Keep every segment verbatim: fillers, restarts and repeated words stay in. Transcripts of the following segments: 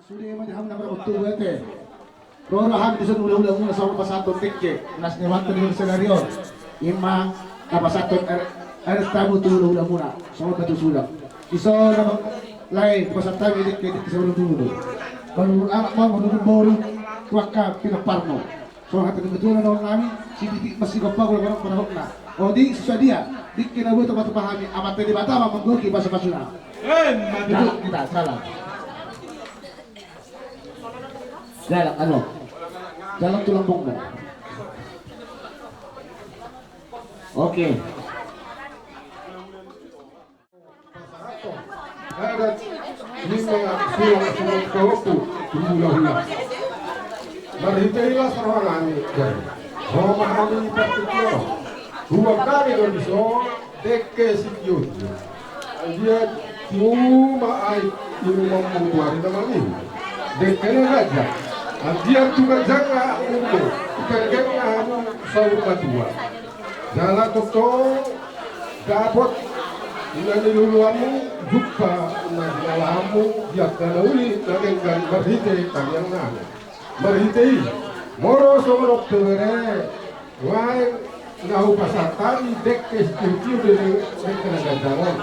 Sude ma di hamu na marboru, ate. Ro do hami dison hulahulamuna songon pasahaton dengke na sian Debata di sadari on. Ima na pasahaton aek, aek tamu tu hulahulamuna songon batu sulap. Dison na lae pasahat hami dengke, dengke sian marboru. Marboru anak ma, marboru boru, tu angka pinomparmu. Songon hata ni natuatua na dohonon nami, sititi ma sigompa, golang ma pangarahutna. Odi, so sadia dengke na boi tupa-tupa hami, Amanta Debata ma manggohi pasupasuna. Emma tutu. Hita, salam. Jalan, anu. Jalan tulang pongpong. Oke. Adat ni ma sulang-sulang palopo tu hulahula. Marhite i las roha nami, ho ma hami partingkian. Huboan hami do dison dengke sitio-tio. Anggiat tiur ma aek inumonmu tu ari na mangihut. Dengke na ganjang. Anggiat tu ganjangna umur, tu ganjangna hamu saur matua. Jala tongtong dapot na niluluanmu, jumpa na jinalahanmu di angka na uli na denggan marhite tangiang nami. Marhite i, molo songon on pe bere, nuaeng na hupasahat hami dengke sitio-tio do dengke na ganjang on.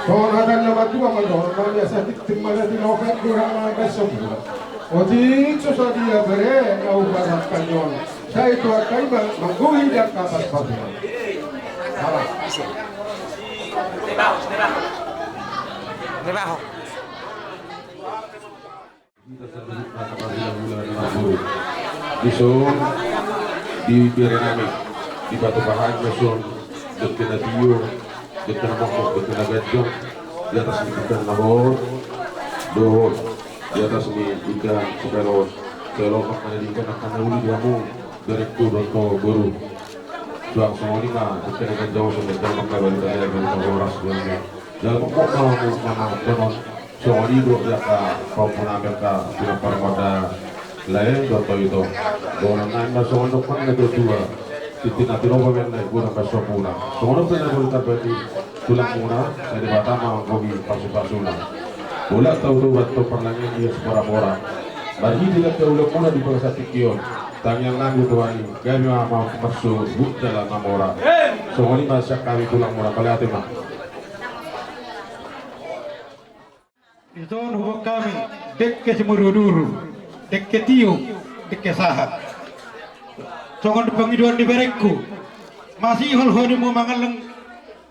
Songon hata ni na matua ma dohonon nami, asa tingting ma na tinopa, godang ma na mansombulan. Otik so sadia bere na hupasahat hami on. Sai tu angka i ma manggohi di angka pasupasuna. Salam. Dison di bere nami, dipatupa hami ma dison dengke na tio, dengke na mokmok, dengke na ganjang, di atas ni pinggan na hot dohot di atas ni pinggan sipaelon, sipaelon ma na dengke na uli di hamu. Berengku dohot ho boru. Suang songon i ma dengke na ganjang on, songon i ma dengke na ganjang on, songon i ma horas, songon i ma. Jala mokmok ma hamu manang dohonon songon i do di angka pahompu nami angka pinompar ma da lae dohot ho ito. Dohonon nami ma songon dok ni natuatua, tingting na tinopa ma na godang mansombulan. Songon on pe na boi tarbahen di tulangmuna, sai Debata ma manggohi pasupasuna. Bolas tau do bahen tu parlangian di aspora-pora. Marhite di angka ulaonmuna di bagasan tingki on, tangiang nami tu Tuhan i, gabe ma marsogot jala mamora. Songon i ma sian hami tulangmuna, mauliate ma. Dison huboan hami dengke simudurudur, dengke tio, dengke sahat. Songon pangidoan ni berengku, masihol ho di hamu mangallang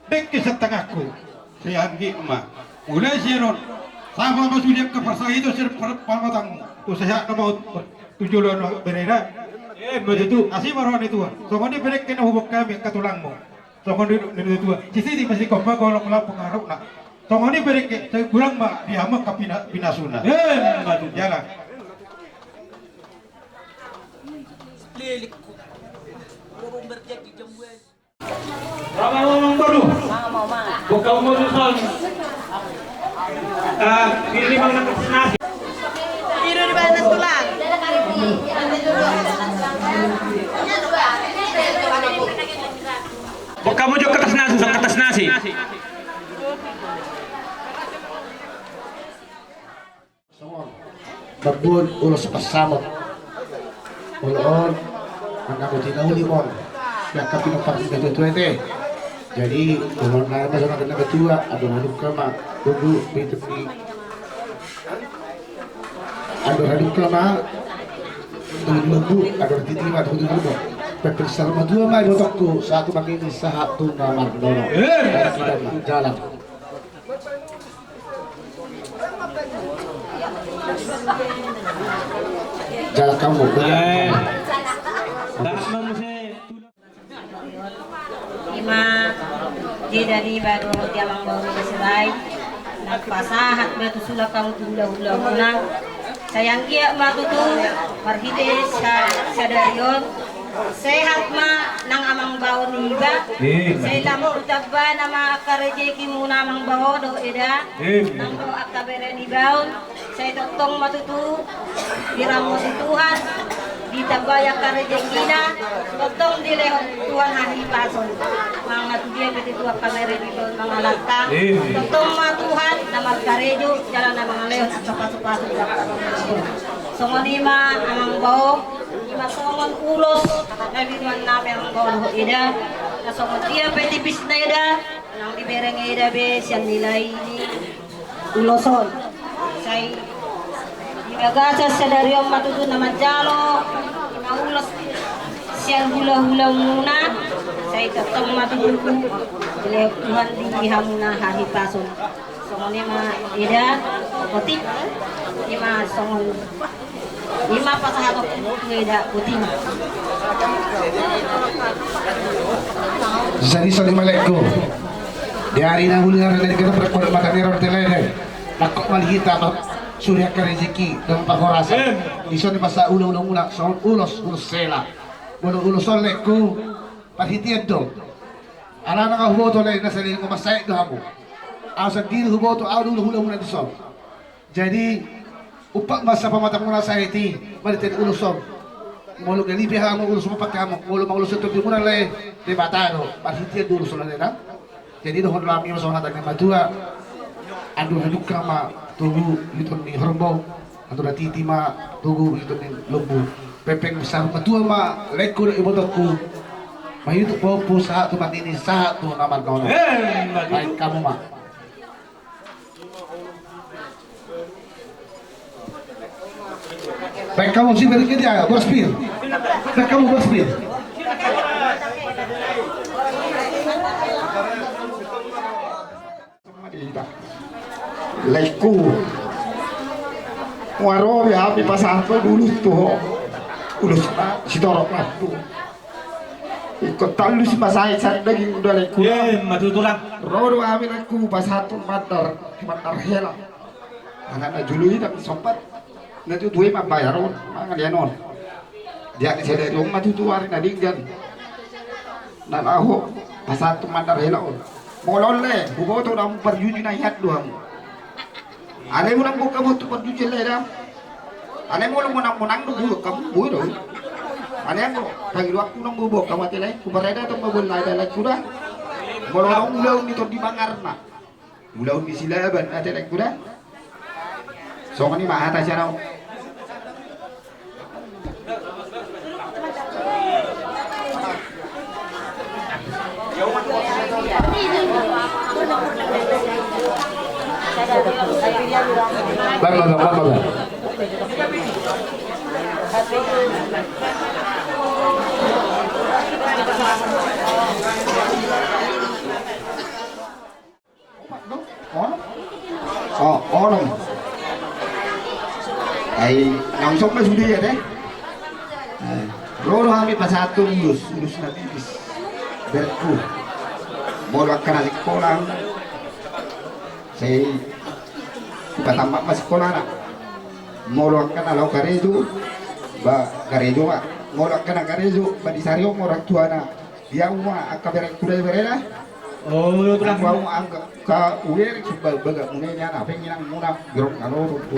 dengke sian tanganku. Sai anggiat ma, mulai sian on, sapa ma sude angka parsahiton sian par-, parmatangmu, tu sahat nama tu jolo na bereda. Emma tutu. Asi ma roha ni Tuhan. Songon i pe dengke na huboan hami angka tulangmu. Songon i do na natuatua, sititi ma sigompa, golang ma pangarahutna. Songon i pe dengke, sai godang ma di hamu angka pina-, pinasuna. Emma tutu. Jalan. Rama ngomong boru. Buka umur son. Ah, ini mang nasi. Tidur di mana tulang? Buka mojok kertas nasi, kertas nasi. Songon mamboan ulos pansamot. Olo on, manang uti na uli on, di angka pinompar ni natuatua ate. Jadi olo on, na songon na tua, andor halumpang ma, tunggu, pitu ni. Andor halumpang ma, tunggu, andor titi ma, tunggu, tunggu. Pepel saur matua ma ibotongku, sahat tu mangihut, sahat tu na marnono. Eh. Jalan. Jala hamu. Eh. Ima, jeda niba dohot di amangboru ni Sirait, na pasahat batu sulap hamu tu hulahulamuna. Sai anggiat ma tutu, marhite sa-, sadari on, sehat ma nang amangboru niba. Amin. Sai lam tamba nama angka rejekimuna amangboru dohot eda. Amin. Nang dohot angka bere niba on, sai tongtong ma tutu diramoti Tuhan, Ditambai angka rejekina, tongtong dilehon Tuhan hahipason. Manang na tu dia pe tintu angka na ro di bawah mangalangka. Tongtong ma Tuhan na mangkarejo jala na mangalehon angka pasupasu. Songon i ma amang bao, i ma songon ulos na binoan nami amang bao dohot eda. Na songon dia pe tipisna eda, nang dibereng eda be sian nilai ni ulos on. Sai di bagasan sadari on ma tutu na manjalo ima ulos sian hulahulamuna. Sai tongtong ma tutu dilehon Tuhan di hamuna hahipason. Songon i ma eda, otik, i ma songon i ma pasahaton tu eda, otik ma. Jadi songon i ma laengku. Di ari na uli na rene di kita berkuat mata nero di telede. Nangkok mali hita ma suri angka rejeki dohot panghorasan. Dison i ma sahat hulahulamuna songon ulos, ulos sela. Molo ulos on laengku, parhitean do. Alana nga huboto lae na saleleng on masahat do hamu. Au sandiri huboto au do hulahulamuna dison. Jadi umpat ma sapamatangmuna sahat i marhite ulos on. Molo galipe hamu ulos on, umpat hamu, molo maulos on tondimuna lae, Debata do, marhitean do ulos on lae da. Jadi dohononnami ma songon hata ni natuatua. Andor hadungka ma togu ihuthon ni horbo, andor hatiti ma togu ihuthon ni lombu. Pepeng sahat matua ma laengku dohot ibotongku. Maihuthon pahompu sahat tu marnini sahat tu na marnono. Baen hamu ma. Baen hamu si berikutnya, boras pir. Baen hamu boras pir. Laengku. Muaro be hami pasahat do ulos tu ho. Ulos na sitorop lampu. Ingkon tolu si masahat sian daging do laengku. Ema tutu, Tulang. Ro do hami laengku pasahat tu mandar, mandar hela. Angka na jolo i dang sompat. Na tutu i mambayar on, mangalean on. Dia ni sadari on ma tutu ari na denggan. Na laho pasahat tu mandar hela on. Molo on lae, huboto do hamu parjuji na hian do hamu. Alai unang boi hamu tu parjuji lae da. Alai molo monang-monang do boi hamu, boi do. Alai anggo pangidoanku unang boi hamu ate lae, huparade tong ma boi lae da laengku da. Molo adong ulaon ni Tondi Bangarna, ulaon ni Silaban ate laengku da. Songon i ma hata sian au. Bang, bang, bang, bang. Opat do? Onom? O, onom. Ai, langsung ma sude i ate. Ai, ro do hami pasahathon ulos, ulos na tipis. Berengku. Molo angka na sikola, sai hupatambat ma sikolana. Molo angka na laho karejo, ba karejo ma. Molo angka na karejo, ba disarihon ma orang tuana. Ia uma angka berengku da i berena. O, Tulang. Angka uma, angka uere sumba bagak muna i nian, ape inang muna girong kalo ro tu.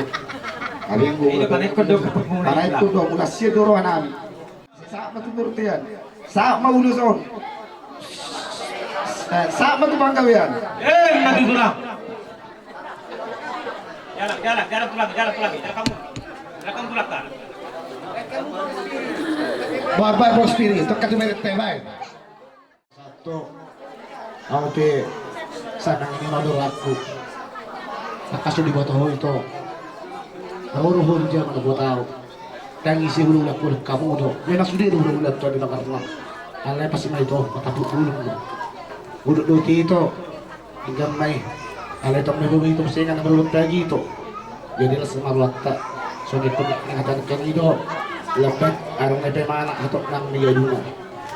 Ape anggo. Ina panaekkon do, panaekkon do muna sian do roha nami. Sahat ma tu bortean. Sahat ma ulos on. Eh, sahat ma tu panggabean. Ema tutu, Tulang. Jalan, jalan, jalan, Tulang, jalan, Tulang. Jalan kamu. Jalan kamu, Tulang, kan. Bapak Bos Piri, tu katu meret teh, bae. Satu. Au pe sanang ni mador aku. Tangkas so diboto ho ito. Au do ho dia mana buat au. Dang ise hulahula hamu do. Memang sude do hulahula tu di bangkarna. Alai pas ma ito, matapuk bulung do. Udut do ito. Inggam ma i. Alai tong ma i bobi ito, sehingga na marulung pagi ito. Jadi las ma rohanta. Songon i pun ingatan kami do. Lambat arang na pe mana atau nang ni gaduna.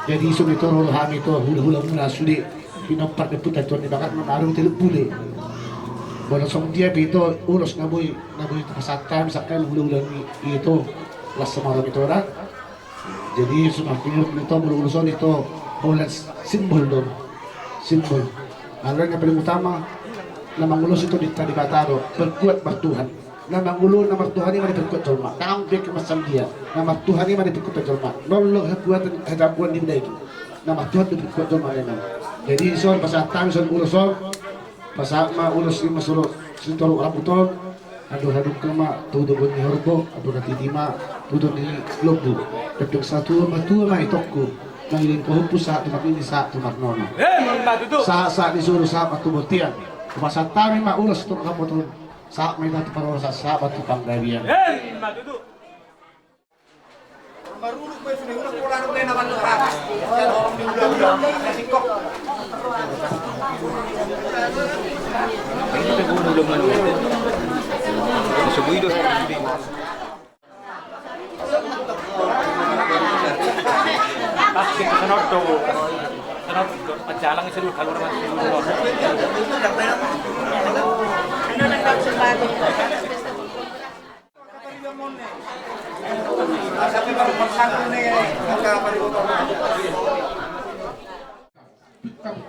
Jadi songon i ito ro hami ito hulahula muna sude. Pinompar ni puta tuan ni bakat na arung tilu pule. Bola songon dia pe ito ulos na boi, na boi pasahat misalkan hulahula ni ito. Las ma roha ito ra. Jadi, sumakin ito molo ulos on ito holan simbol do. Simbol. Alai na paling utama na mangulos ito di Debata do, berkuat bertuhan. Na mangolu na martuhan i ma na dipingkot jolma. Tang bek masan dia. Na martuhan i ma na dipingkot jolma. Nol lo hakuatan hadapuan di bidai. Na martuhan do dipingkot jolma na. Jadi so pasahat hami son ulos on. Pasahat ma ulos i ma solo sintoruk rambu on. Andor hadungka ma tu dogon ni horbo, andor hatiti ma tu dogon ni lombu. Dapdap satua matua ma itongku. Mangido pahompu sahat tu marnini sahat tu marnono. Sahat sahat ni solu sahat ma tu bontean. Pasahat hami ma ulos sintoruk rambu on. Sahat ma hita tu parhorasan sahat ma tu panggabean. Emma tutu.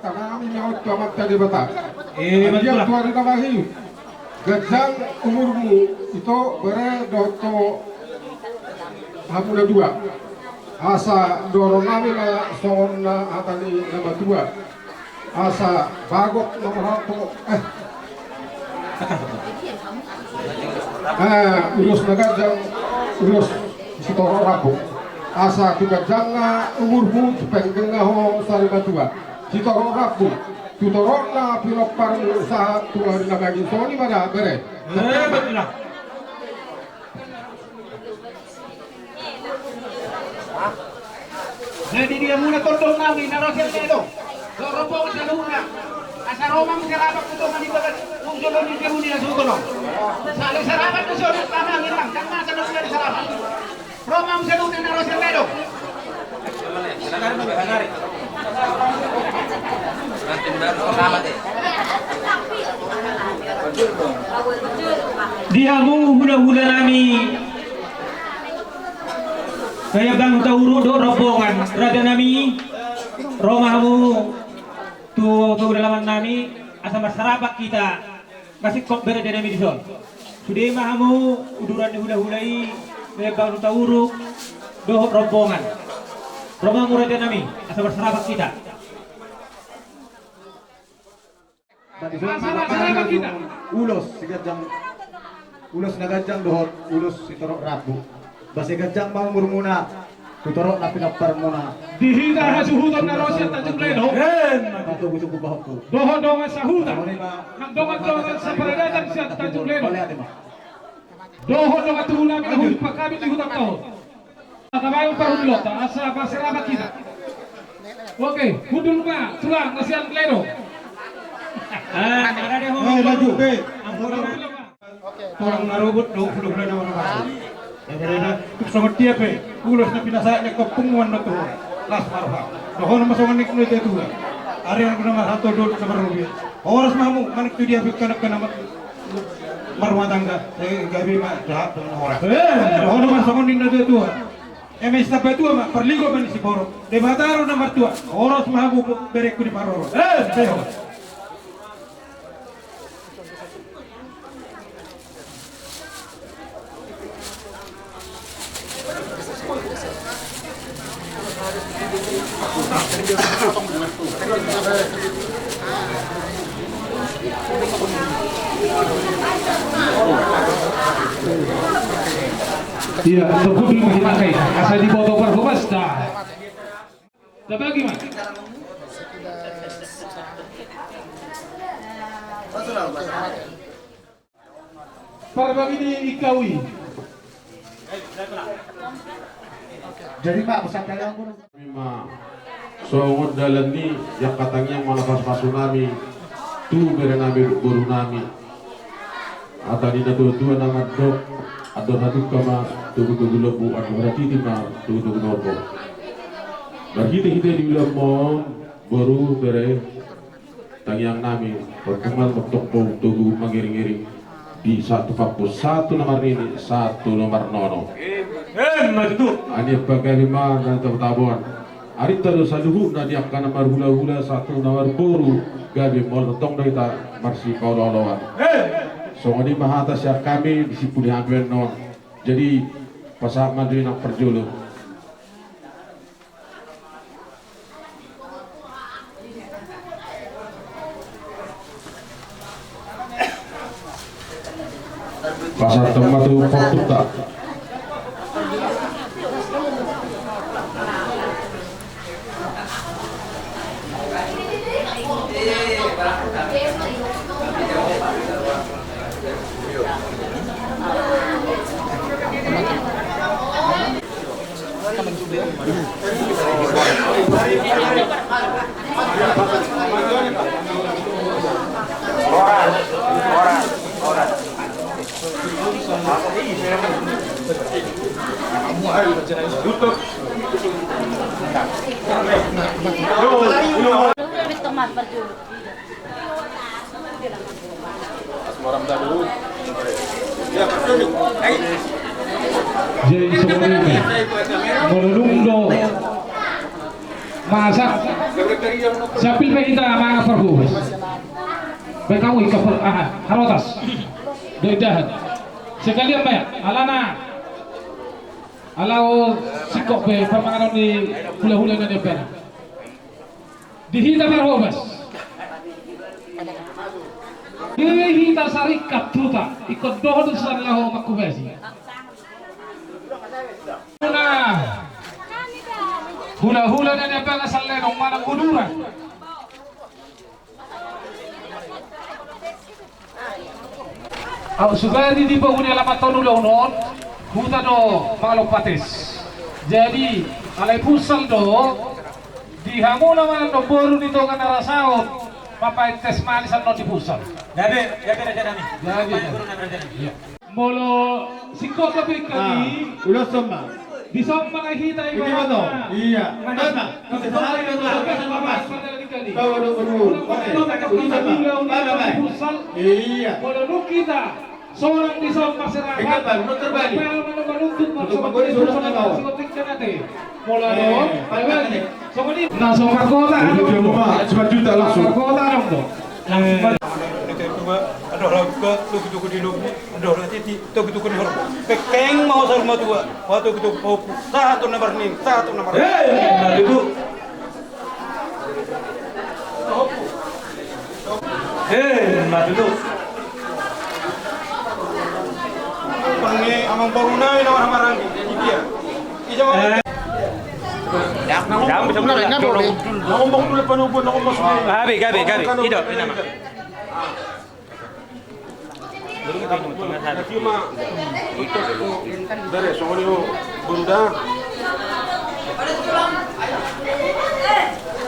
Tanami ma on tu Amanta Debata. Eh, bagian tuari na mahi. Ganjang umurmu ito bere dohot hamu na dua. Asa dohonon nami ma songon na hata ni na matua. Asa bagot nomor satu. Eh. Eh, ulos na ganjang, ulos sitorop rambu. Asa tu ganjangna umurmu, tu panggilna ho sari matua. Sitorop rambu. Tu toropna pinomparmu sahat tu ari na bagin soni ma da bere. Eh, betul lah. Jadi dia muna tondong nami na ro sian Ledo. Dohot rombongan saluhutna. Asa ro ma muse rapat tu tonga ni bagas. Ung jolo ni jolo ni na suhut on. Sale sarapat tu soni tanang inang. Kan masa na sudah sarapat. Ro ma muse saluhutna na ro sian Ledo. Di hamu hulahula nami. Sai bang tauruk dohot rombongan raja nami, ro ma hamu tu, tu dalaman nami, asa marsarapat hita, masingkop bere nami dison. Sude ma hamu uduran ni hulahula i, sai bang tauruk dohot rombongan. Ro ma hamu raja nami, asa marsarapat hita. Ulos siganjang, ulos na ganjang dohot ulos sitorop rambu. Basa ganjang ma umurmuna, tu toropna pinomparmuna. Di hita hasuhuton na ro sian Tanjung Ledo. Patogutogu pahompu. Dohot dongan sahuta. Nang dongan-dongan saparadaton sian Tanjung Ledo. Dohot dongan tubu nami na hudipakabin di huta tol. Tabaen parhundulonta asa parserahan hita. Oke, hundul ma tulang na sian Ledo. Ah, maju be. Tulang na robot dohot hulahula na marhaha. Tuk songon dia pe ulos na pinasahat ni angka ompung nuan do tu ho. Las ma roha. Dohonon ma songon nidok ni natuatua. Ari na guna marhatol dohot na marrobi. Horas ma hamu manang tu dia pe angka na marrumah tangga. Gabe ma jahat dohot na horas. Dohonon ma songon nidok ni natuatua. Eme sitampul tua ma parlinggoman ni siborok. Debata do na martua. Horas ma hamu berengku di parorot. Eh, horas. Ia, terkubil makin pakai. Asa diboto parhobas da. Tabagi ma. Parbagi ni ingkau i. Jadi ma, pesan dari aku. Ima songon dalan ni angka tangiang ma na pasupasu nami tu bere nami dohot boru nami. Hata ni natuatua na mandok, andor hadungka ma togutogu lombu, andor hatiti ma togutogu na horbo. Marhitehite di ulaonmu on, boru, bere, tangiang nami, pardongan ma tongtong togu mangiringiring di sahat tu pangku, sahat tu na marnini, sahat tu na marnono. Emma tutu. Anian pagabe ma na tabo-taboan. Arinta do saluhutna di angka na marhulahula sahat tu na marboru, gabe molo tongtong do hita marsipaolooloan. Eh. Songon i ma hata sian hami, disi pudi hami annon. Jadi, pasahat ma jo i nang parjolo. Pasahat ma tu ompunta. Jadi songon i ma. Molo dung do masak, siapil pe hita mangan parhobas. Baen hamu i kapal, aha, harotas. Dohot indahan. Sekalian baen, alana. Ala singkop be parmanganon ni hulahula na nian. Di hita parhobas. Di hita saringkat huta, ingkon dohot do sian laho manghobasi. Nah, hulahula na nian, bagas sallenong manang uduran. Au, sugari di pahuni alaman tolu laon on, huta do mangalompa tes. Jadi, alai futsal do, di hamu na manang do boru ni dongan na rasaon, mambaen tes manis annon di futsal. Gabe, gabe raja nami. Gabe. Mambaen boru nami raja nami. Iya. Molo singkop pe ingkon i, ulos somba. Di somba na hita i. Iya. Mana? Iya. Molo dung hita sonang di somba sirata. Ingkon baru terbalik. Manuntut. Molo do. Nah, so markota adong do. Markota adong do. Langsung. Ni ketua, adong lagu togu-togu di lobi, adong lagu titi togu-togu di horbo. Pekeng mau saur matua, mau togu-togu pahompu. Sahat tu na marning, sahat tu na marning. Hei, na tutu. Hei, na tutu. Pange amang bangunai na marhamaranggi, di dia. Ija mau. Gabe, gabe, gabe. Ido, ina ma. Dari, songon i do, boru da.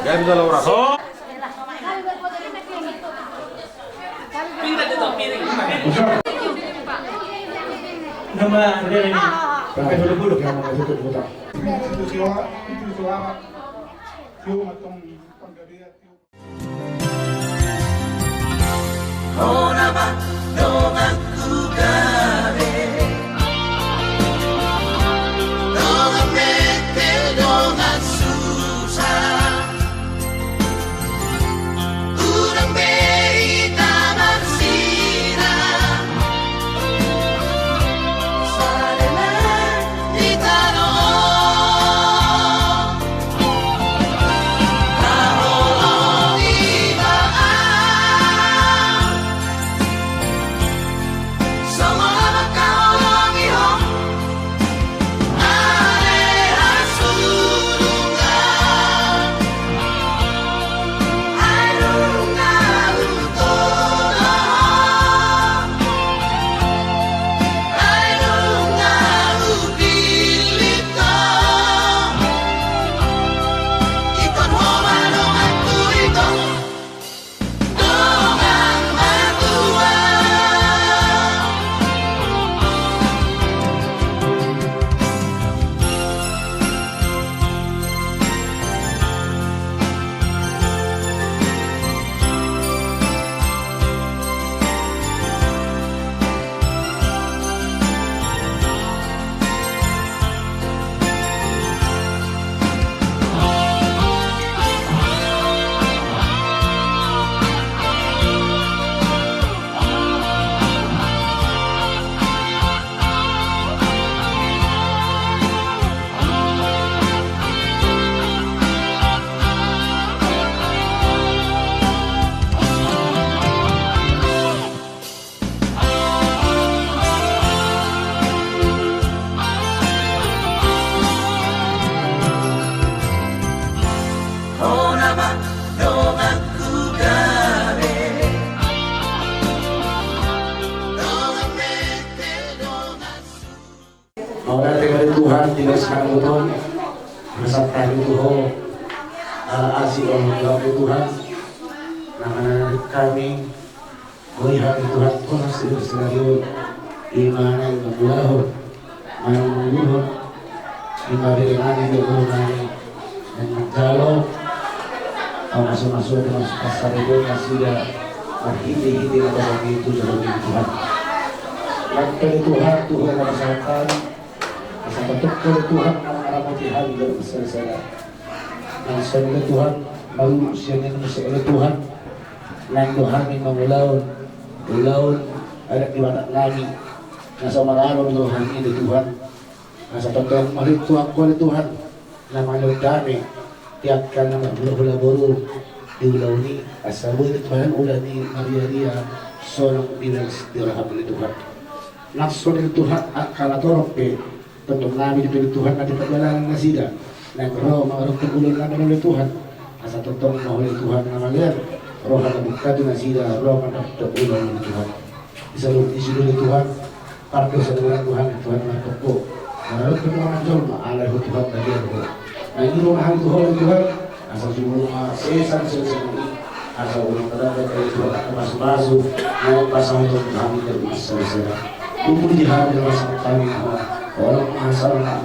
Gabe da laura. Nama, nama, nama. Hona ma donganku gabe, dongan metel dongan susa. Hurang be hita marsilang, sada nang hita do. Taholongi ma au. Mauliate ma di Tuhan, di bagasan hami on, mauliate ma di Tuhan, ala asi ni rohaM Tuhan, na mangaramoti hami, boi hami Tuhan, Tuhan, selalu, ima na mangulahon, manungguhon, ima bere nami, bere nami, manjalo, pamasu-masu, pamasu-masu, pamasu-masu, marhite-hite, na basa ni Tuhan, Tuhan. Mauliate ma di Tuhan, Tuhan, na basa hami, asa patokko di Tuhan, na mangaramoti hami, di bagasan sada-sada. Nang songon i Tuhan, mauliate ma di Tuhan, nang do hami mangulahon, ulaon, adat ni Batak nami, na so maralo do hami di Tuhan, asa tongtong ma hita tu angka ni Tuhan, na mangalehon dame, di angka na marhulahula boru, di ulaon i, asa boi di Tuhan, ulaon i, mariaria, sonang di bagasan di rohaM di Tuhan. Nang songon i Tuhan, angka na torop pe, tongtong nami di Tuhan, na di pardalanan nasida, na ro mangadopi ulaon na mangulahon Tuhan, asa tongtong ma Ho Tuhan na mangalean, roha na bungka tu nasida, ro mangadopi ulaon Tuhan. Di saluhut ni sude Tuhan, pardosa ni roha Tuhan, Tuhan na tongtong. Mangadopi Tuhan na jolma, alai Ho Tuhan na jolma. Na i do roha Tuhan, Tuhan, asa jumolo ma sesa, sesa ni, asa ulang tadada dari Tuhan, asa pasu-pasu, na pasahaton hami dari masa-masa. Puji hami di bagasan hami, Tuhan, masalah,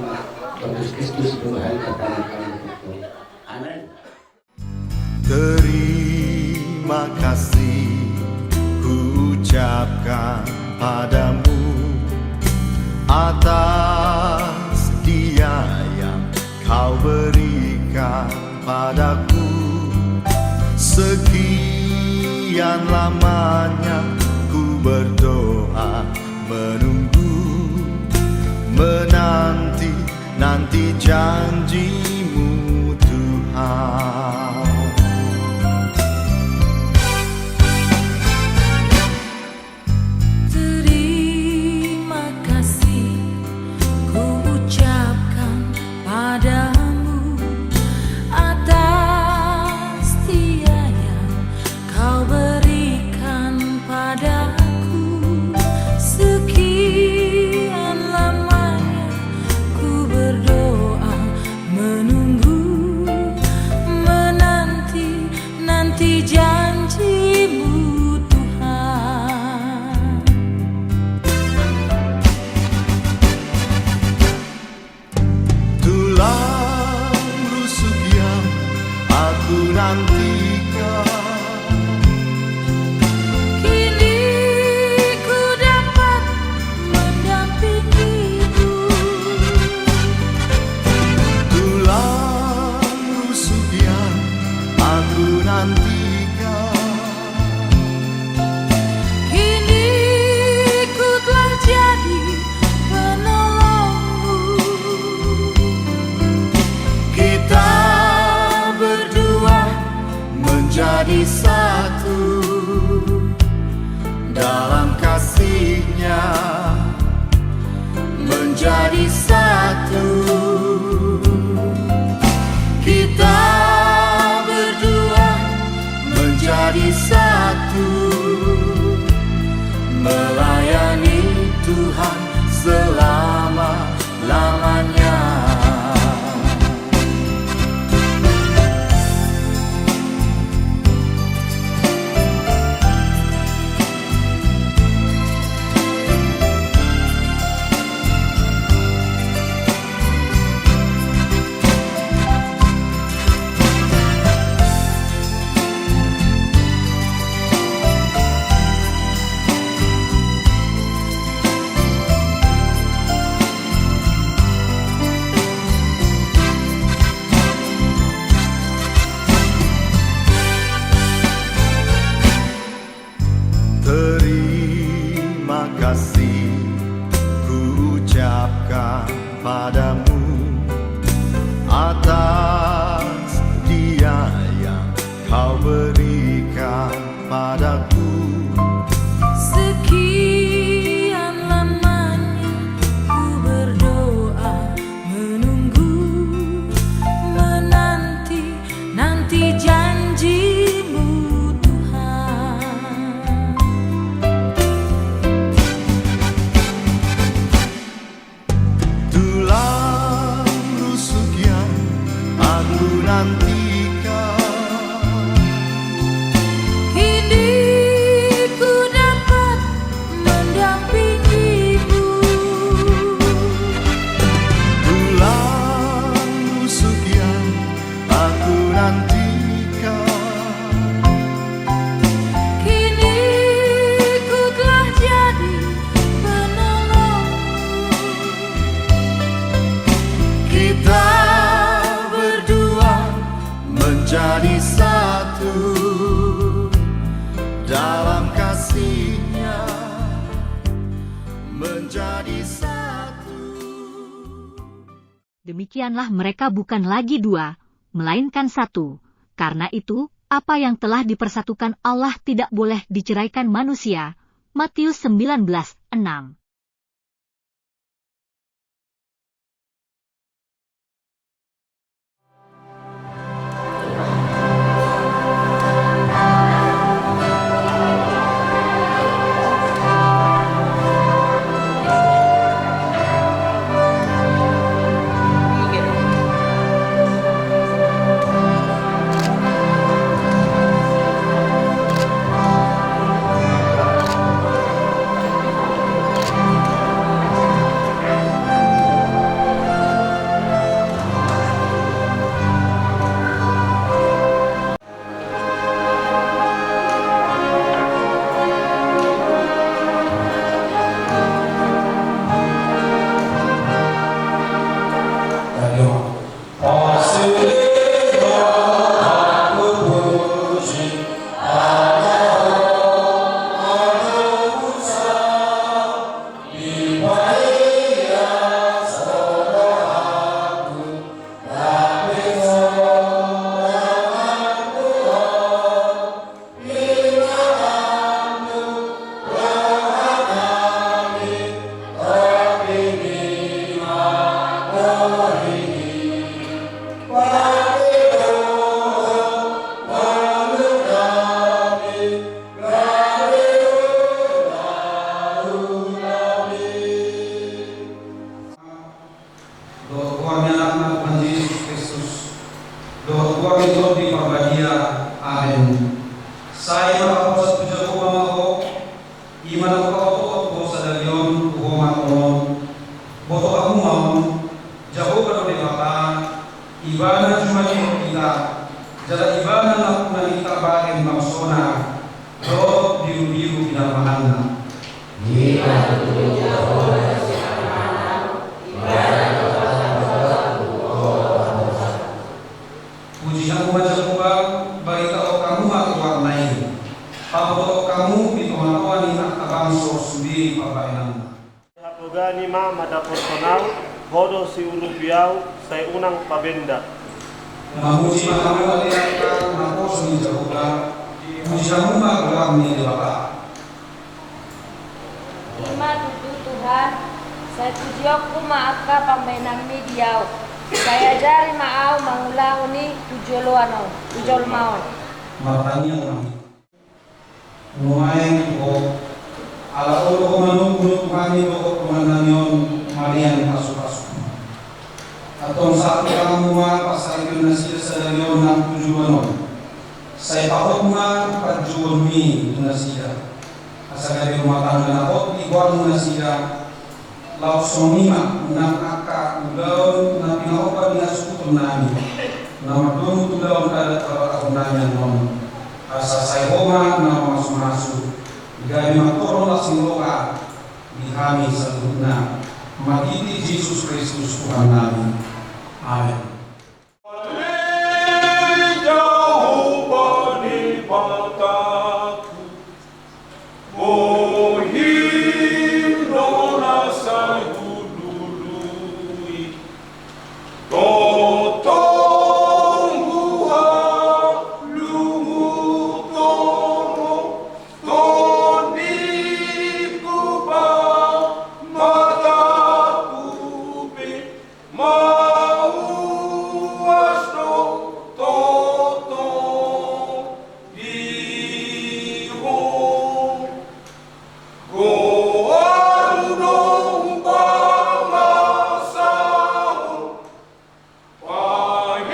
Tuhan Kristus, Tuhan, kami, kami, Tuhan. Amin. Terima kasih ku ucapkan padamu atas dia yang kau berikan padaku. Sekian lamanya ku berdoa, menunggu, menanti, nanti janji-Mu, Tuhan. Terima kasih ku ucapkan padamu atas dia yang kau berikan padaku. Sekian lamanya ku berdoa, menunggu, menanti, nanti janji-Mu, Tuhan. Tulang rusuk yang aku nantikan, kini ku dapat mendampingimu. Tulang rusuk yang aku nantikan, kini ku telah jadi penolongmu. Kita berdua menjadi satu dalam kasih-Nya, menjadi satu. Kita berdua menjadi satu, melayani Tuhan selama-lamanya. Terima kasih ku ucapkan padamu atas dia yang kau berikan padaku. Sekian lamanya ku berdoa, menunggu, menanti, nanti janji-Mu, Tuhan. nantikan. Kini ku dapat mendampingimu. Bulan rusuk yang aku nantikan. Kini ku telah jadi penolongmu. Kita berdua menjadi satu dalam kasih-Nya, menjadi satu. Demikianlah mereka bukan lagi dua, melainkan satu. Karena itu, apa yang telah dipersatukan Allah tidak boleh diceraikan manusia. Matius sembilan belas enam. Dohot goar ni Anakna Tuhan Jesus Kristus, dohot goar ni Tondi Parbadia. Amen. Sai marhaposan tu Jahowa ma ho, i ma na hupabotohon ho sadari on tu ho mangkonon. Boto hamu ma on, Jahowa do Debata, Ibana jumadi hita, jala Ibana nampuna hita bahen bangsona dohot birubiru pinarmahanna. Puji hamu ma Jahowa, barita hamu ma goarna i. Pabotohon hamu di tongatonga ni angka bangso sude pambahenanna. Hatogani ma mandapothon ahu, ho do siurupi ahu, sai unang pabenda. Mamuji ma hamu ale angka naposo ni Jahowa, puji hamu ma goar ni Debata. I ma tutu Tuhan, sai pujionku ma angka pambahenanmi di ahu, sai ajari ma ahu mangulahon i tu joloan on, tu jolma on. Martangiang ma hita. Nuaeng tu ho, ala olo ho manungkun Tuhan i dohot dongannami on malean pasupasu. Antong sahat tu tanganmu ma parsaripeon nasida sadari on nang tu joloan on. Sai pahot ma panjouonmi tu nasida. Asa gabe rumah tangga na hot di goarmu nasida. Laos songon i ma nang angka ulaon na pinaompa ni hasuhutonnami, na mardomu tu ulaon adat habatahonnami annon. Asa sai ho ma na mamasumasu, gabe manghorhon las ni roha di hami saluhutna. Marhite Jesus Kristus Tuhannami. Amen. Ale Jahowa Debataku, bohim do na sai hulului, tongtong huhalunguthon ho, tondiku, pamataku pe. Mauas do tongtong di ho. Goarmu do umpama saur, panghirmangon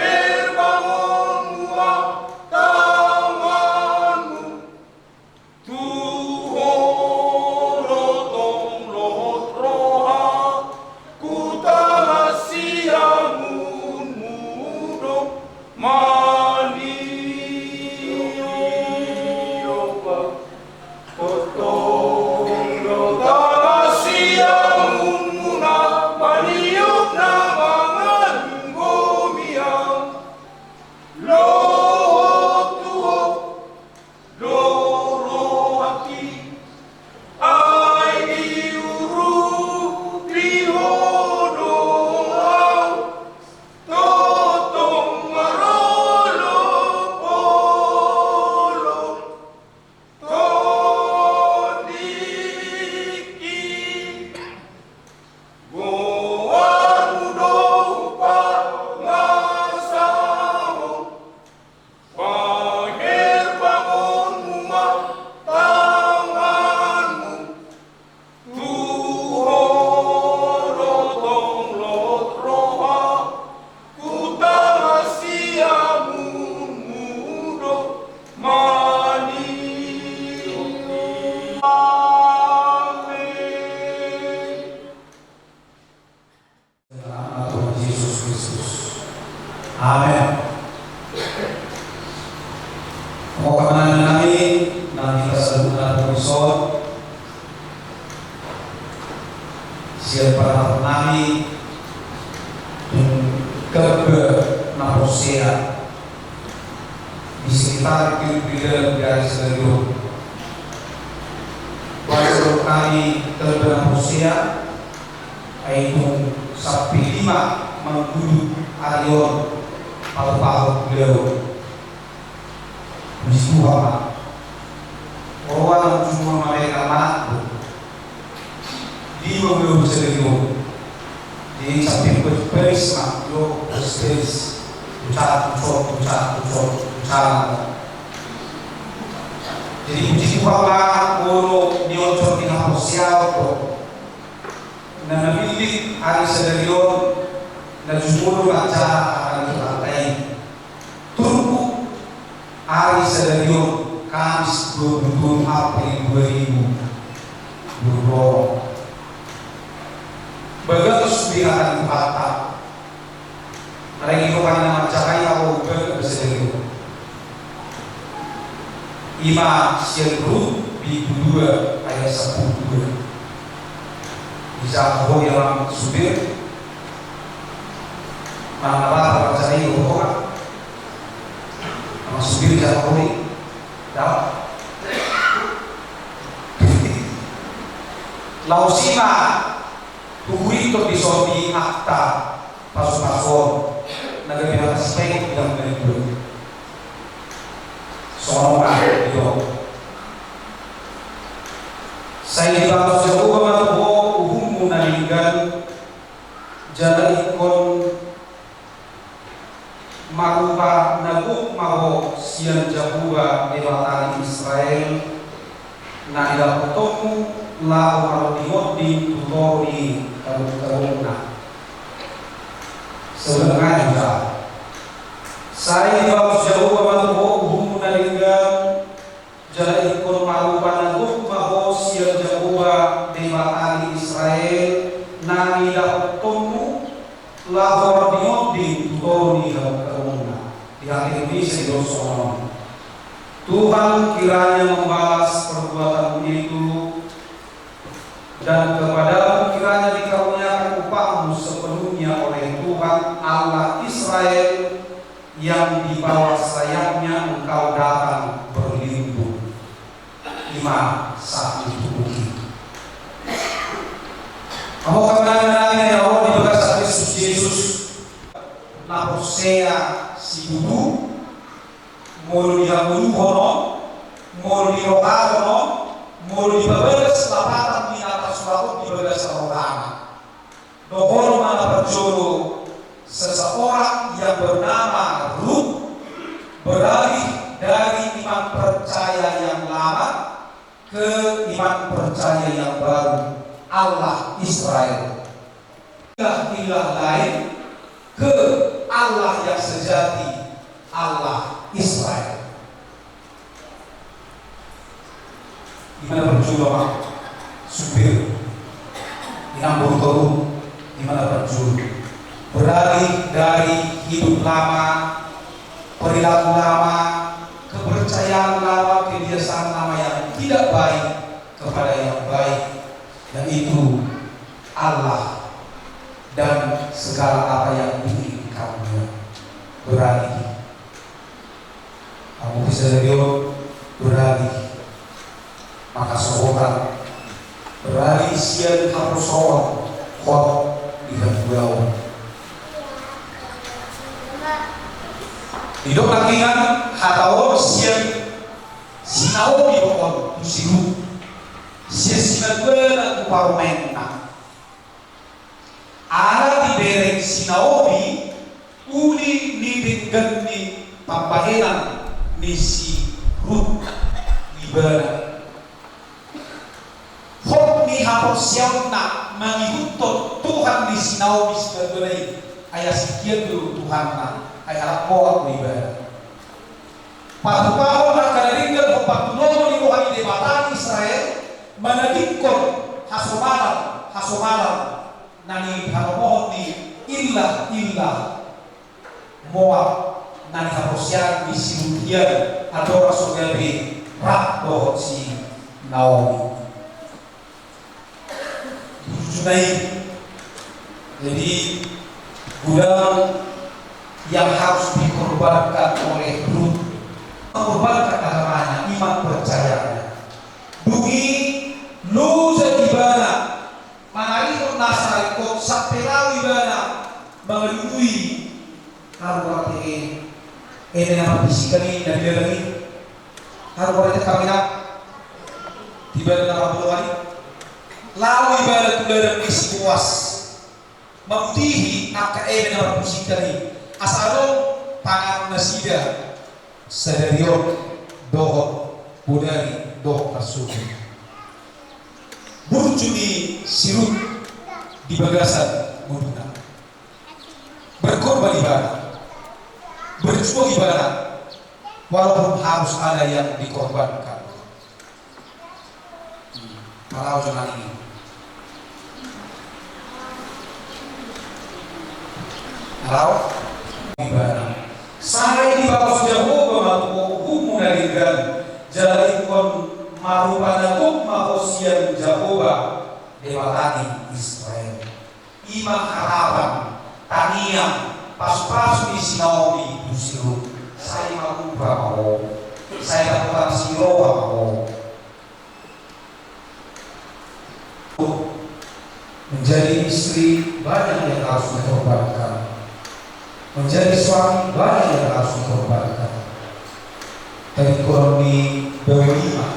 Amen. Angka amang inang nami, na hita saluhutna na ro di son, sian pamoruon nami, tu gabe na porsea di sekitar di, di dalam di ari sadari on. Pamoruon nami gabe na porsea, ai tung sampe lima mangudut ari on, paruparu beliau. Puji Tuhan ma. Ora na cuma mereka manat do. Lima beliau sadari on. Jadi sampe peris ma, yo peris. Ucap, ucap, ucap, ucap, ucap. Jadi puji Tuhan ma, molo di oncor di haporseaon do. Na nabillit ari sadari on, na jumolo manjaha ari Tuhanta i. Turpuk ari sadari on, Kamis dua puluh dua April dua ribu dua puluh. Bagas sude hata ni Tuhanta. Alai di roha ni na manjaha i, ahu baen sadari on. Ima sian Rut bindu dua ayat sampulu dua. Dijaha ho i amang supir. Manang na ra manjaha i, roha. Amang supir, jaha ho i. Dao. Laos ima huhurithon di son di akta pasupasuon na gabe hata sipaingot di hami na dua. Songon on ma didok. Sai dibalos Jahowa ma tu ho uhummu na denggan, jala ingkon marupa na gok ma ho sian Jahowa Debata ni Israel, na nidapotkonmu laho marondingonding tu toru ni habonghabongna. Saudara, sai dibalos Jahowa ma tu ho uhummu na denggan, jala ingkon marupa na gok ma ho sian Jahowa Debata ni Israel, na nidapotkonmu laho marondingonding tu toru ni habonghabongna. Di hata Indonesia didok songon on. Tuhan kiranya membalas perbuatanmu itu, dan kepadamu kiranya dikaruniakan upahmu sepenuhnya oleh Tuhan Allah Israel, yang di bawah sayapnya engkau datang berlindung. Ima sahat ni turpuk i. Angka amang inang nami na hinaholongan di bagasan Kristus Jesus, na porsea situtu, molo di hangoluhon on, molo di rohahon on, molo di bagas lapatan ni na tarsurat on di bagasan rohana. Dohonon ma na parjolo, seseorang yang bernama Rut beralih dari iman percaya yang lama ke iman percaya yang baru, Allah Israel. Ilah-ilah lain ke Allah yang sejati, Allah Israel. Ima na parjolo ma, supir. Inang boru toru, ima na parjolo. Beralih dari hidup lama, perilaku lama, kepercayaan lama, kebiasaan lama yang tidak baik kepada yang baik, yaitu Allah dan segala apa yang diinginkannya. Beralih. Hamu bisa jadi beralih. Maka sohotan beralih sian haporseaon hot di hangoluan. Didok nangkiningan hata on sian si Naomi dohot tu si Rut, sian simatua na tu parumaenna. Ala dibereng si Naomi uli ni denggan ni pambahenan ni si Rut ibana. Hot ni haporseaonna mangihuthon Tuhan ni si Naomi simatua i, ai asing hian do Tuhanna, ai halak Moab do ibana. Patupahon angka na denggan hombar tu nono ni roha ni Debata ni Israel, manadingkon hasomalan, hasomalan na nihalomohon ni ilah-ilah. Moab na nihaporseaon ni si Rut hian, andorang so gabe rap dohot si Naomi. Burju na i. Jadi, godang yang harus dikorbankan oleh Rut. Mengorbankan agamanya, iman percayanya. Dung i loja ibana mangalihon nasa ringkot sampe laho ibana mangalului haru ate, eme na marbisikan i na di ladang i. Haru ate, kami na di ladang na marboloan i. Laho ibana tu ladang ni si Boas. Mamutihi angka eme na marbisikan i, asa adong panganon nasida sadari on dohot bodari dohot marsogot. Burju ni si Rut di bagasan ngoluna. Berkorban ibana. Berjuang ibana. Walaupun harus ada yang dikorbankan. Kalau cuma ini. Kalau ibana. Sai dibalos Jahowa ma tu ho uhummu na denggan, jala ingkon marrupa na gok ma ho sian Jahowa, Debata ni Israel. I ma harapan, tangiang, pasupasu ni si Naomi tu si Rut. Sai marupa ma ho, sai dapotan si roha ma ho. Menjadi istri banyak yang harus dikorbankan. Menjadi suami banyak yang harus dikorbankan. Tapi kurang di bawah lima.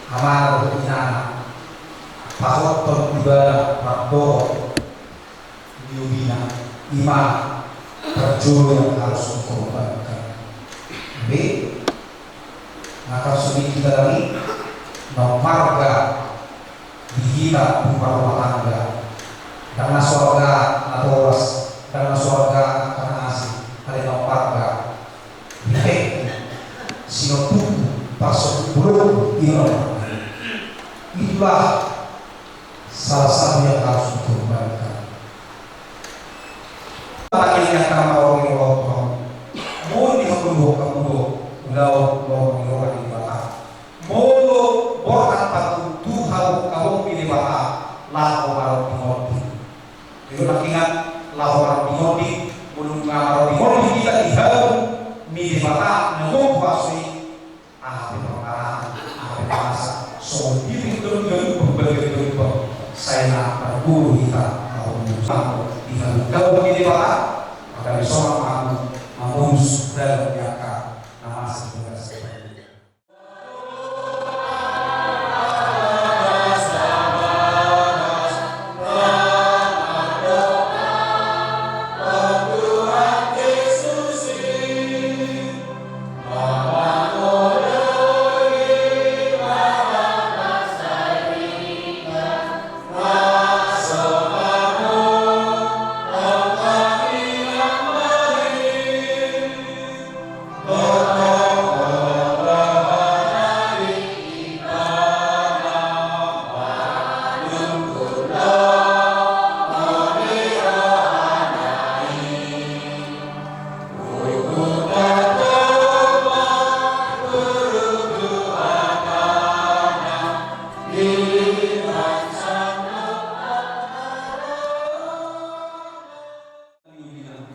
Amang dohot inang, pahothon ibana mardohot di ubina, i ma parjolo yang harus dikorbankan. Be, maka songon i hita tadi, naung marga di hita tu parrumah tangga, ndang na so arga natoras, ndang na so arga angka na asing, alai naung marga. He, sinontuku, parsongon bolonku, i ma. Itulah salah satu yang harus dikorbankan. Tapi yang akan mau dirohon, mau dirohon, mau dirohon, ulaon, ulaon, ulaon di Debata. Molo borhat patuntu hau kaum di Debata, laho maronding-onding. Jadi, nangkiningan laho maronding-onding, molo nunga maronding-onding hita di hau ni Debata na gok huaso i, aha pe parmaraan, aha pe parasa, songon i pe ganup-ganup, pembagian-pembagian, sai na parguru hita, laho maronding di hau ni Debata, maka di soal aku, mangurus dalam jangka, na masa di bagasan.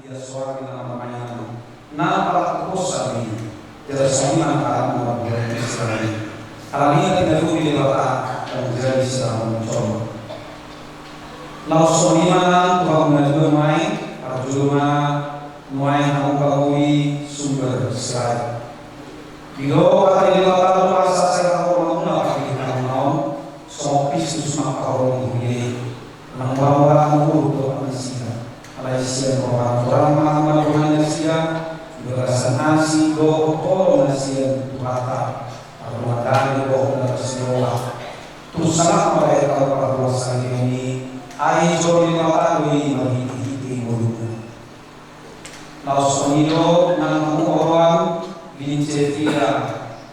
Ia soari na marmainan, na pala kuposan i, jala songon i ma angka anak ni Israel. Alani i, na tinaruhon ni Debata, manjadi siamun cor. Laos songon i ma nang tu hamu na dua nuaeng, parjolo ma nuaeng hamu pangoli sumber Israel. Didok hata ni Debata do, asa sai haholonganmuna pardengganmuna on, songon Kristus mangkaholongi huria i. Unang mura-mura hamu dohot nasida. Alai sian roha ni Tuhan ma hamu mandohani nasida, di bagasan asi dohot holong na sian Tuhanta. Pardomuan damei dohot na marsihohot. Tung sangap ma bahen hamu pardomuan sahali on i, ai joro ni Debata do i marhite-hite ngoluna. Laos songon i do nang hamu oroan, Lincetira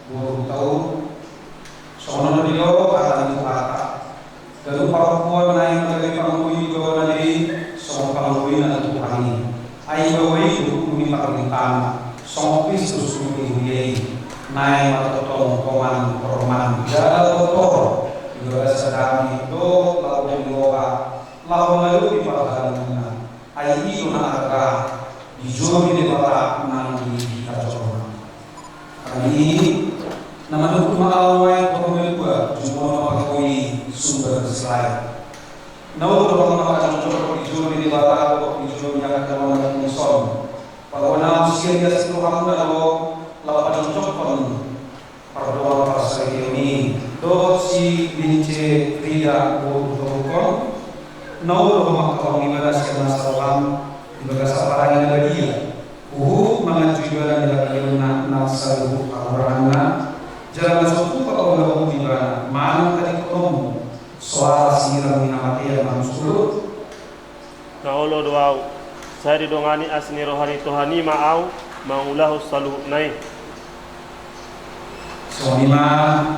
boru Taur. Songon on do didok hata ni Tuhanta. Ganup parompuan naeng gabe pangoli di bawana i, songon pangolina tu Tuhan i. Ai baoa i Kristus tu huria i, naeng ma tongtong holan hormat jala tortor di bagasan dame dohot laho ni roha, laho manjadi parhalangna. Ai i do na arga dijou ni Debata nang di hita jolma. Alani i, na manungkun ma ahu nuaeng tu hamu na dua, jumolo ma pangoli sumber silae. Na olo do hamu manghajongjongkon di jolo ni Debata dohot di jolo ni angka dongan na tung son. Paboa na sian ias ni rohamuna do laho pajongjongkon pardongan parsaripeon i dohot si Lince Frida boru Hutauruk on. Na olo do mangkaholongi ibana sian nasa roham di bagasan parangin na badia, huhut manganju ibana di hagaleonna nang saluhut hahuranganna, jala na so tupa paulahon ibana manang tadingkononmu soara sinirang ni hamatean ma hamu suhut. Na olo do ahu, sai didongani asi ni roha ni Tuhan i ma ahu mangulahon saluhutna i. Songon i ma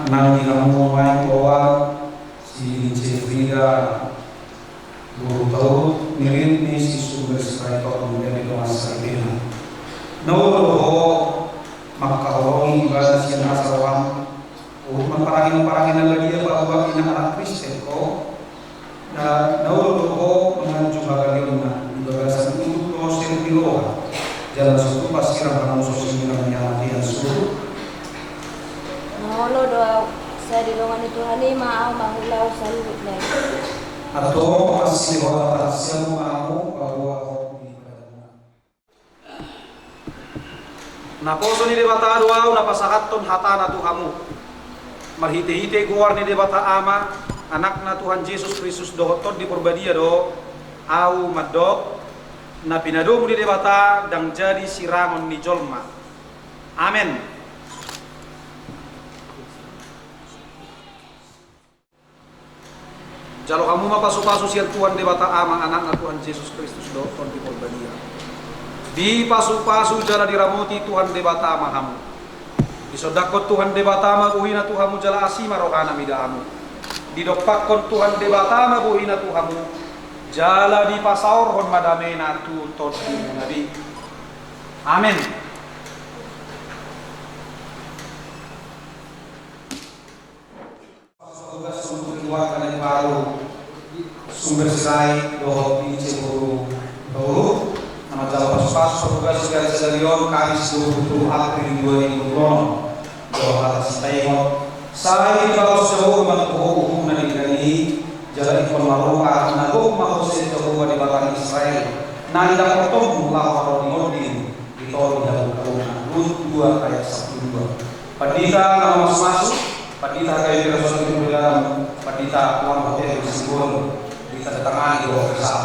nang di hamu nuaeng, oloan si Lince Frida boru Hutauruk, nirit ni si sumber silae on, menjadi dongan saripena. Na olo do ho mangkaholongi ibana sian nasa roham, huhut mamparangin-parangin na badia paboa inang anak Kristen ho. Na, na olo do ho manganju hagaleonna di bagasan udur dohot seri ni roha, jala so tupa sinirang hamu so sinirang ni hamatean suhut. Na olo do ahu, sai didongani Tuhan i ma ahu mangulahon saluhutna i. Antong, asi ni roha na tarsiamu ma hamu paboa hot di padamuan. Naposo ni Debata do ahu na pasahathon hatana tu hamu marhitehite goar ni Debata Ama, Anakna Tuhan Jesus Kristus dohot Tondi Porbadia do ahu mandok: Na pinadomu ni Debata ndang jadi sirangon ni jolma. Amen. Jalo hamu ma pasupasu sian Tuhan Debata Ama, Anakna Tuhan Jesus Kristus dohot Tondi Porbadia. Dipasupasu jala diramoti Tuhan Debata ma hamu. Disondangkon Tuhan Debata ma bohina tu hamu jala asi ma rohana mida hamu. Didompakkon Tuhan Debata ma bohina tu hamu, jala dipasaorhon ma damena tu tondimuna be. Amen. Patugas untuk keluarga na baru, sumber silae dohot di cemburu dahulu. Na manjalo pasupasu patugas di ari sadarion, Kamis dua puluh tujuh April dua ribu dua puluh enam. Dohot hata sintaingon. Sai dibalos Jahowa ma tu ho uhum na denggan i, jala ingkon marroha na gok ma ho sian Jahowa Debata ni Israel, na nidangkon ho laho ro di monding di toru ni habukauna. Rut dua ayat sapuluh dua. Pandita na mamasumasu, Pandita Gabriel Sosok Ibu Dalam, Pandita Tuan Hotel Simbol, di tanda tangan di Bapak Besar.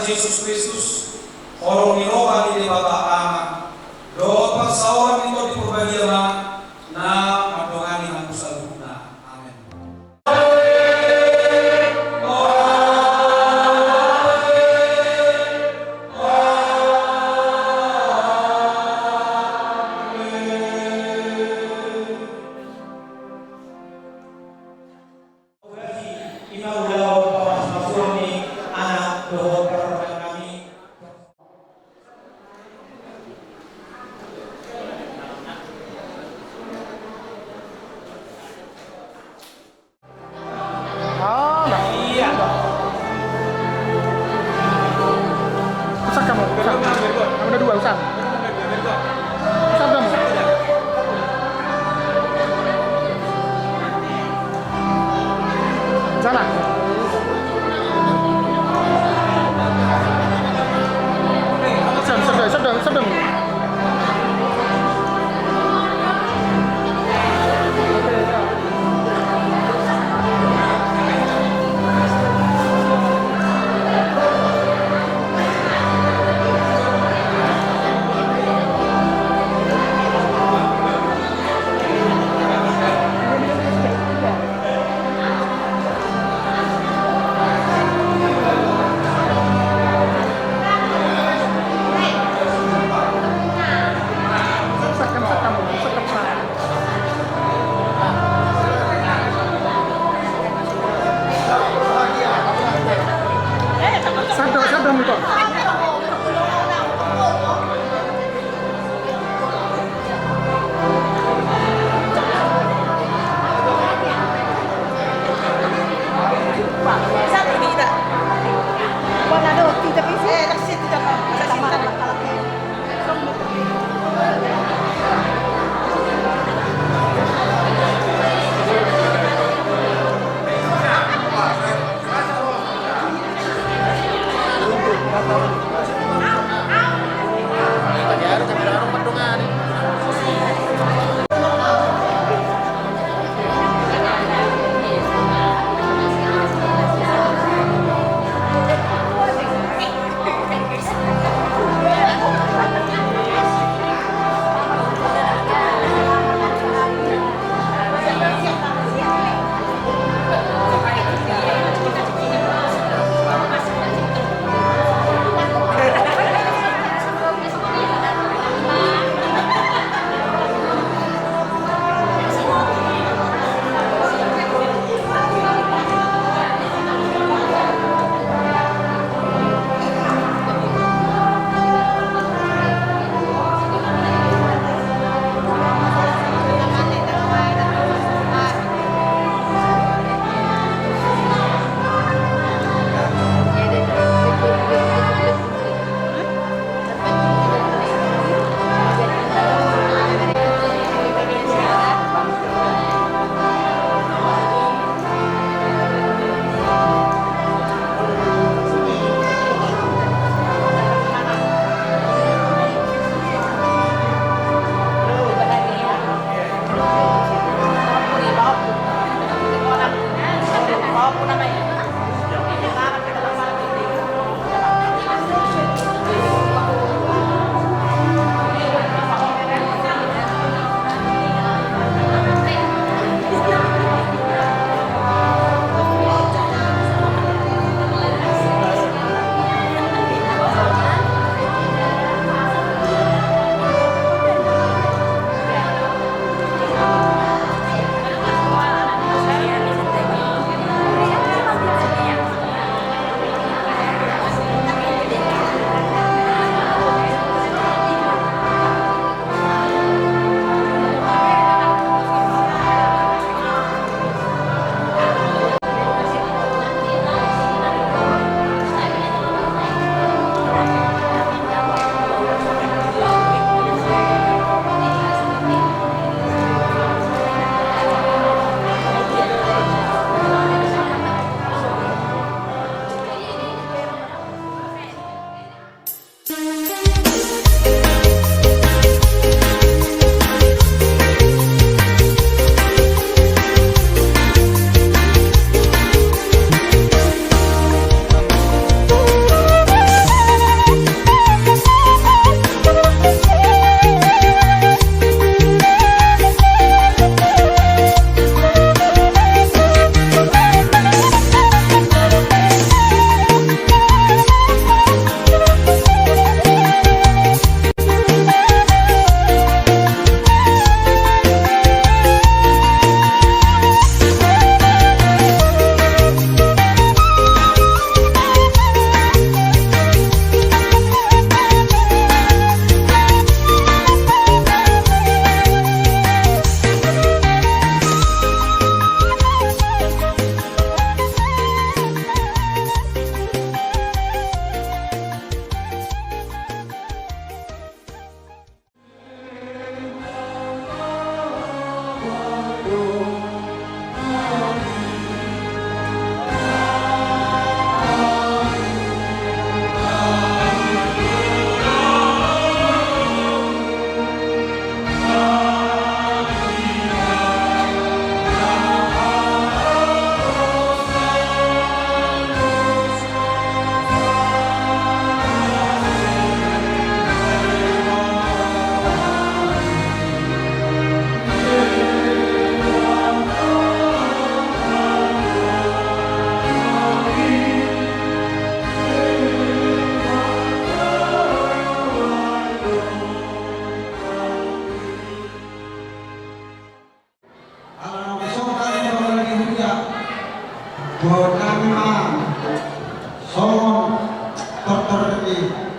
Jesus Kristus, holong ni roha ni Debata Ama, dohot parsaoran ni Tondi Porbadia ma na mandongani hamu saluhutna. Amen. Ima ulaon pamasumasuon ni anak dohot parrohana nami. Ah, nah. Iya. Usah kamu, usah. Kamu udah dua, usah. Usah kamu. Jalan. Sedang, sedang, sedang, sedang. Sado, sado, Miko.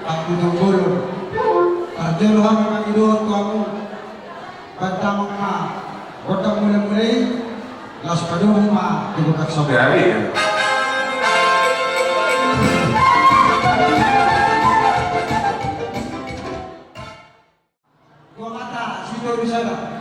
Angkutan bolon. Parjolo hami mangido tu hamu. Baen damang ma gondang mula-mula i. Laos padomu ma tu gondang somba. Ya, iya. Tua Mata Sitolusada.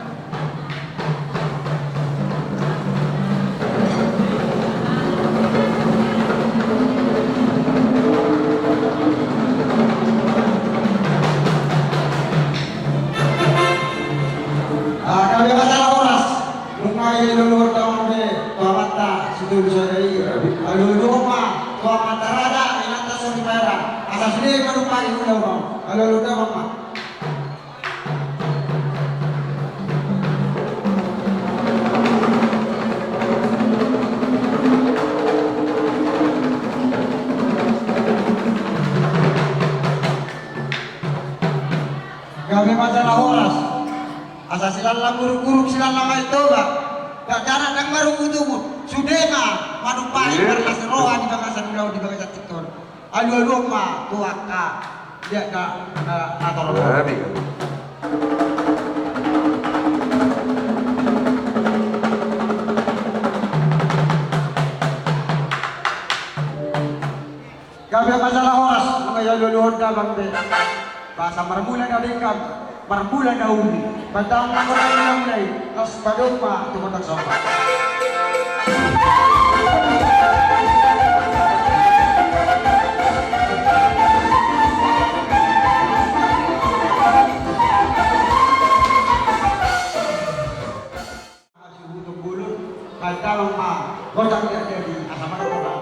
Ah, gabe ma jala horas. Nunga i lolo damang be, Tua Mata Sitolusada i. Alualuhon ma tu amanta rada, inanta soripada. Asa sude manumpahi ulaon on. Alualuhon damang ma. Gabe ma jala horas. Asa silallang guruk-guruk, silallang Aek Toba. Dakdanak ndang marungut-ungut. Sude ma manumpahi, iya, marlas ni roha di bagasan ulaon, di bagasan tingki on. Alualuhon ma tu angka dia na, na torop. Gabe. Gabe ma jala horas, nunga i alualuhon damang be. Ba asa marmula na denggan, marmula na uli. Baen damang ma gondang mula-mula i, laos padomu ma tu gondang somba. Angkutan bolon, baen damang ma gondang dia jadi asa marmula.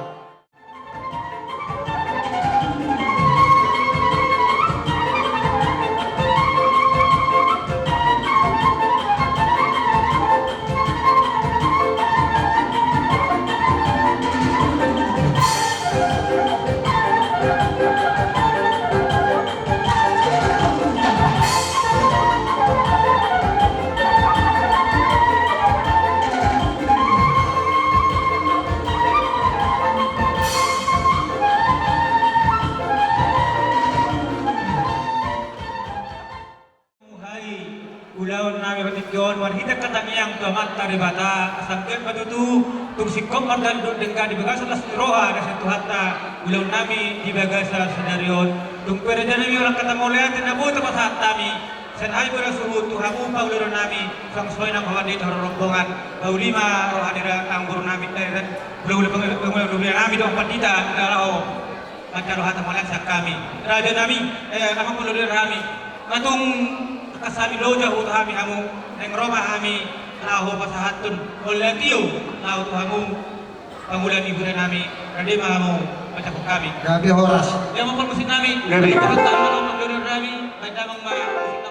Muhai ulaon nami partingkian on marhite angka tangiang tu Amanta Debata, asa anggiat ma tutu tung singkop mardalan dohot denggan di bagasan las ni roha na sian Tuhanta ulaon nami di bagasan sadari on. Dung pe raja nami, holan hata mauliate na boi tapasahat hami sian hami boru suhut tu hamu panguludon nami, suang songon i nang ho pandita, ho rombongan, pauli ma roha ni ra-, amangboru nami, eh, hula-hula pang-, pangula-, hula-hula nami dohot pandita, na laho manjalo hata mauliate sian hami. Raja nami, eh, amang panguludon nami, na tung tangkas hami loja huhut hami hamu, naeng ro ma hami laho pasahathon mauliate on laho tu hamu. Pangula ni huria nami, rade ma hamu manjangkon hami. Gabe horas. Dia ma parmusik nami. Gabe. Pasahat hami ma laho pangula nami, baen damang ma musik nami.